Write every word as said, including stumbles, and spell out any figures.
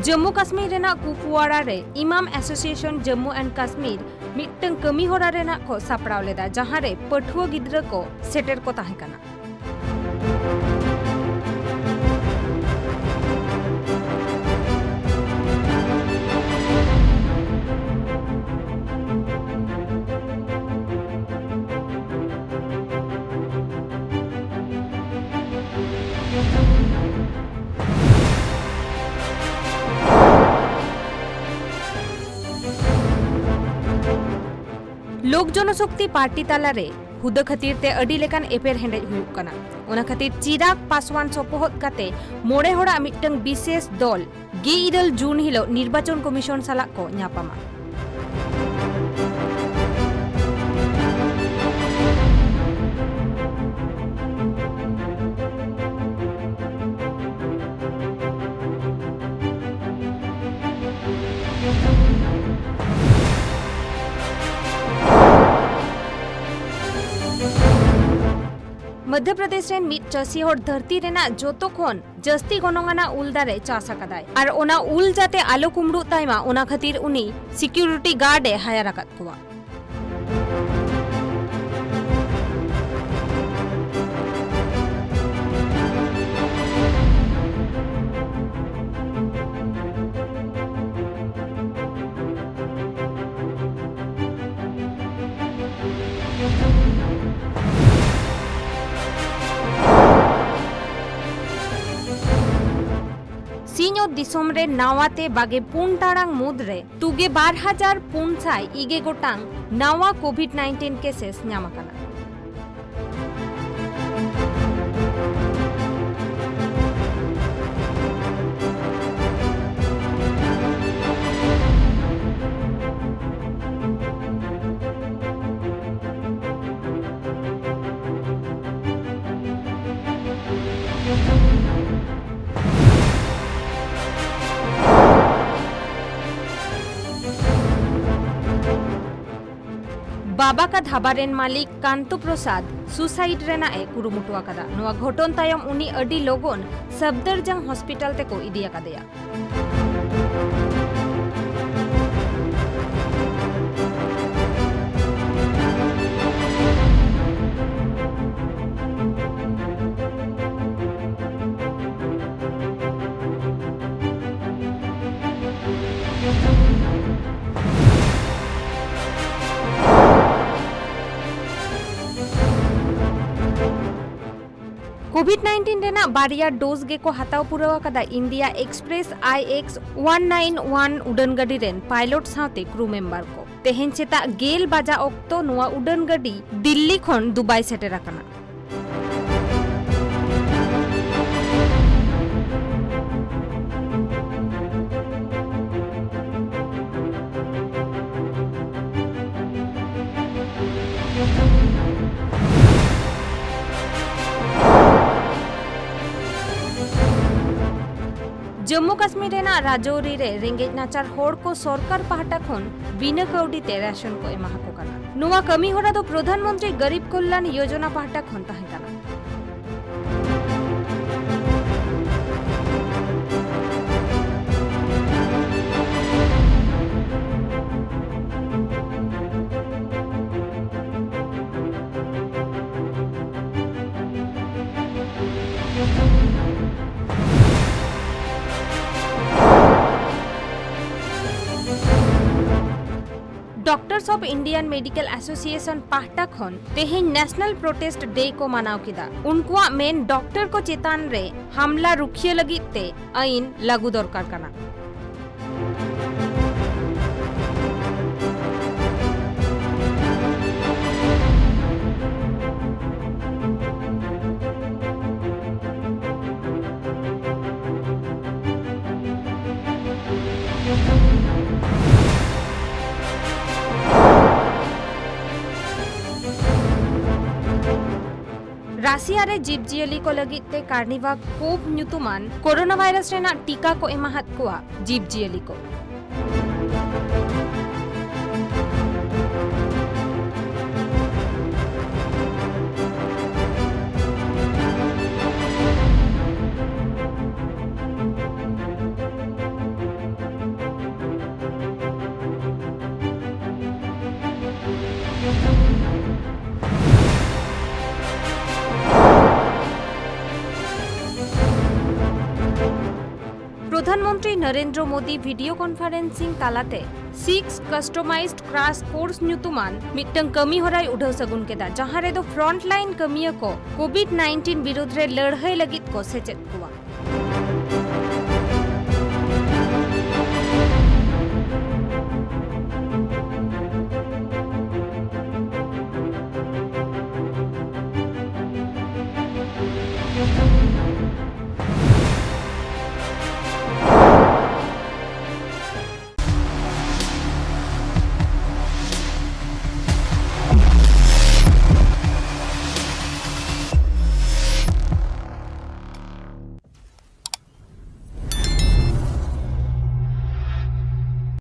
ᱡᱚᱢᱢᱩ ᱠᱟᱥᱢᱤᱨ ᱨᱮᱱᱟᱜ ᱠᱩᱯᱣᱟᱲᱟ ᱨᱮ ᱤᱢᱟᱢ association Jammu and Kashmir ᱢᱤᱫᱴᱟᱝ ᱠᱟᱹᱢᱤ ᱦᱚᱨᱟ ᱨᱮᱱᱟᱜ ᱠᱚ ᱥᱟᱯᱲᱟᱣ ᱞᱮᱫᱟ, ᱡᱟᱦᱟᱸ ᱨᱮ ᱯᱟᱹᱴᱷᱩᱣᱟᱹ ᱜᱤᱫᱽᱨᱟᱹ ᱠᱚ ᱥᱮᱴᱮᱨ ᱠᱚ ᱛᱟᱦᱮᱸ ᱠᱟᱱᱟ᱾ ᱞᱳᱠ ᱡᱚᱱᱚᱥᱚᱠᱛᱤ ᱯᱟᱨᱴᱤ ᱛᱟᱞᱟᱨᱮ ᱦᱩᱫᱟᱹ ᱠᱷᱟᱹᱛᱤᱨ ᱛᱮ ᱟᱹᱰᱤ ᱞᱮᱠᱟᱱ ᱮᱯᱮᱨ ᱦᱮᱸᱰᱮᱡ ᱦᱩᱭᱩᱜ ᱠᱟᱱᱟ᱾ ᱚᱱᱟ ᱠᱷᱟᱹᱛᱤᱨ ᱪᱤᱨᱟᱜᱽ ᱯᱟᱥᱣᱟᱱ ᱥᱚᱯᱚᱦᱚᱫ ᱠᱟᱛᱮ ᱢᱚᱬᱮ ᱦᱚᱲᱟᱜ ᱢᱤᱫᱴᱟᱝ ᱵᱤᱥᱮᱥ ᱫᱚᱞ ᱜᱮᱞ ᱤᱨᱟᱹᱞ ᱡᱩᱱ ᱦᱤᱞᱚᱜ ᱱᱤᱨᱵᱟᱪᱚᱱ ᱠᱚᱢᱤᱥᱚᱱ ᱥᱟᱞᱟᱜ ᱠᱚ ᱧᱟᱯᱟᱢᱟ᱾ ᱢᱚᱫᱷᱭᱚ ᱯᱨᱚᱫᱮᱥ ᱨᱮᱱ ᱢᱤᱫ ᱪᱟᱹᱥᱤ ᱦᱚᱲ ᱫᱷᱟᱹᱨᱛᱤ ᱨᱮᱱᱟᱜ ᱡᱚᱛᱚ ᱠᱷᱚᱱ ᱡᱟᱹᱥᱛᱤ ᱜᱚᱱᱚᱝ ᱟᱱᱟᱜ ᱩᱞ ᱫᱟᱨᱮ ᱪᱟᱥ ᱟᱠᱟᱫᱟᱭ ᱟᱨ ᱚᱱᱟ ᱩᱞ ᱡᱟᱛᱮ ᱟᱞᱚ ᱠᱩᱢᱲᱩᱜ ᱛᱟᱭ ᱢᱟ, ᱚᱱᱟ ᱠᱷᱟᱹᱛᱤᱨ ᱩᱱᱤ ᱥᱤᱠᱤᱭᱩᱨᱤᱴᱤ ᱜᱟᱨᱰ ᱮ ᱦᱟᱭᱟᱨ ᱟᱠᱟᱫ ᱠᱚᱣᱟ᱾ ᱥᱤᱧᱚᱛ ᱫᱤᱥᱚᱢ ᱨᱮ ᱱᱟᱣᱟ ᱛᱮ ᱵᱟᱜᱮ ᱯᱩᱱ ᱴᱟᱲᱟᱝ ᱢᱩᱫᱽ ᱨᱮ ᱛᱩᱜᱮ ᱵᱟᱨ ᱦᱟᱡᱟᱨ ᱯᱩᱱ ᱥᱟᱭ ᱤᱜᱮ ᱜᱚᱴᱟᱝ ᱱᱟᱣᱟ ᱠᱳᱵᱷᱤᱰ ᱱᱟᱭᱤᱱᱴᱤᱱ ᱠᱮᱥᱮᱥ ᱧᱟᱢ ᱟᱠᱟᱱᱟ᱾ ᱵᱟᱵᱟ ᱠᱟ ᱫᱷᱟᱵᱟ ᱨᱮᱱ ᱢᱟᱹᱞᱤᱠ ᱠᱟᱱᱛᱚ ᱯᱨᱚᱥᱟᱫᱽ ᱥᱩᱥᱟᱭᱤᱰ ᱨᱮᱱᱟᱜ ᱮ ᱠᱩᱨᱩᱢᱩᱴᱩ ᱟᱠᱟᱫᱟ᱾ ᱱᱚᱣᱟ ᱜᱷᱚᱴᱚᱱ ᱛᱟᱭᱚᱢ ᱩᱱᱤ ᱟᱹᱰᱤ ᱞᱚᱜᱚᱱ ᱥᱟᱯᱫᱟᱨᱡᱟᱝ ᱦᱚᱥᱯᱤᱴᱟᱞ ᱛᱮᱠᱚ ᱤᱫᱤ ᱟᱠᱟᱫᱮᱭᱟ᱾ ᱠᱳᱵᱷᱤᱰ ᱱᱟᱭᱤᱱᱴᱤᱱ ᱨᱮᱱᱟᱜ ᱵᱟᱨᱭᱟ ᱰᱳᱡᱽ ᱜᱮᱠᱚ ᱦᱟᱛᱟᱣ ᱯᱩᱨᱟᱹᱣ ᱟᱠᱟᱫᱟ ᱤᱱᱰᱤᱭᱟ ᱮᱠᱥᱯᱨᱮᱥ ᱟᱭ ᱮᱠᱥ ᱚᱣᱟᱱ ᱱᱟᱭᱤᱱ ᱚᱣᱟᱱ ᱩᱰᱟᱹᱱ ᱜᱟᱹᱰᱤ ᱨᱮᱱ ᱯᱟᱭᱞᱚᱴ ᱥᱟᱶᱛᱮ ᱠᱨᱩ ᱢᱮᱢᱵᱟᱨ ᱠᱚ᱾ ᱛᱮᱦᱮᱧ ᱥᱮᱛᱟᱜ ᱜᱮᱞ ᱵᱟᱡᱟ ᱚᱠᱛᱚ ᱱᱚᱣᱟ ᱩᱰᱟᱹᱱ ᱜᱟᱹᱰᱤ ᱫᱤᱞᱞᱤ ᱠᱷᱚᱱ ᱫᱩᱵᱟᱭ ᱥᱮᱴᱮᱨ ᱟᱠᱟᱱᱟ᱾ ᱡᱚᱢᱢᱩ ᱠᱟᱥᱢᱤᱨ ᱨᱮᱱᱟᱜ ᱨᱟᱡᱳᱨᱤ ᱨᱮ ᱨᱮᱸᱜᱮᱡ ᱱᱟᱪᱟᱨ ᱦᱚᱲ ᱠᱚ ᱥᱚᱨᱠᱟᱨ ᱯᱟᱦᱴᱟ ᱠᱷᱚᱱ ᱵᱤᱱᱟᱹ ᱠᱟᱹᱣᱰᱤ ᱛᱮ ᱨᱮᱥᱚᱱ ᱠᱚ ᱮᱢᱟ ᱠᱚ ᱠᱟᱱᱟ᱾ ᱱᱚᱣᱟ ᱠᱟᱹᱢᱤ ᱦᱚᱨᱟ ᱫᱚ ᱯᱨᱚᱫᱷᱟᱱ ᱢᱚᱱᱛᱨᱤ ᱜᱚᱨᱤᱵ ᱠᱚᱞᱭᱟᱱ ᱭᱳᱡᱚᱱᱟ ᱯᱟᱦᱴᱟ ᱠᱷᱚᱱ ᱛᱟᱦᱮᱸ ᱠᱟᱱᱟ᱾ Doctors of Indian Medical Association ᱯᱟᱦᱴᱟ ᱠᱷᱚᱱ ᱛᱮᱦᱮᱧ National Protest Day ᱠᱚ ᱢᱟᱱᱟᱣ ᱠᱮᱫᱟ᱾ ᱩᱱᱠᱩᱣᱟᱜ ᱢᱮᱱ ᱰᱚᱠᱴᱚᱨ ᱠᱚ ᱪᱮᱛᱟᱱ ᱨᱮ ᱦᱟᱢᱞᱟ ᱨᱩᱠᱷᱤᱭᱟᱹ ᱞᱟᱹᱜᱤᱫ ᱛᱮ ᱟᱹᱭᱤᱱ ᱞᱟᱹᱜᱩ ᱫᱚᱨᱠᱟᱨ ᱠᱟᱱᱟ᱾ ᱨᱟᱥᱤᱭᱟ ᱨᱮ ᱡᱤᱵᱽ ᱡᱤᱭᱟᱹᱞᱤ ᱠᱚ ᱞᱟᱹᱜᱤᱫ ᱛᱮ ᱠᱟᱨᱱᱤᱵᱷᱟ ᱠᱳᱵᱷ ᱧᱩᱛᱩᱢᱟᱱ ᱠᱳᱨᱳᱱᱟ ᱵᱷᱟᱭᱨᱟᱥ ᱨᱮᱱᱟᱜ ᱴᱤᱠᱟ ᱠᱚ ᱮᱢᱟᱦᱟᱫ ᱠᱚᱣᱟ ᱡᱤᱵᱽ ᱡᱤᱭᱟᱹᱞᱤ ᱠᱚ᱾ ᱯᱨᱚᱫᱷᱟᱱ ᱢᱚᱱᱛᱨᱤ ᱱᱚᱨᱮᱱᱫᱨᱚ ᱢᱳᱫᱤ ᱵᱷᱤᱰᱤᱭᱳ ᱠᱚᱱᱯᱷᱟᱨᱮᱱᱥᱤᱝ ᱛᱟᱞᱟᱛᱮ ᱥᱤᱠᱥ ᱠᱟᱥᱴᱚᱢᱟᱭᱤᱡᱰ ᱠᱨᱟᱥ ᱠᱳᱨᱥ ᱧᱩᱛᱩᱢᱟᱱ ᱢᱤᱫᱴᱟᱝ ᱠᱟᱹᱢᱤ ᱦᱚᱨᱟᱭ ᱩᱰᱷᱟᱹᱣ ᱥᱟᱹᱜᱩᱱ ᱠᱮᱫᱟ, ᱡᱟᱦᱟᱸ ᱨᱮᱫᱚ ᱯᱷᱨᱚᱱᱴᱞᱟᱭᱤᱱ ᱠᱟᱹᱢᱤᱭᱟᱹ ᱠᱚ ᱠᱳᱵᱷᱤᱰ ᱱᱟᱭᱤᱱᱴᱤᱱ ᱵᱤᱨᱩᱫᱷ ᱨᱮ ᱞᱟᱹᱲᱦᱟᱹᱭ ᱞᱟᱹᱜᱤᱫ ᱠᱚ ᱥᱮᱪᱮᱫ ᱠᱚᱣᱟ᱾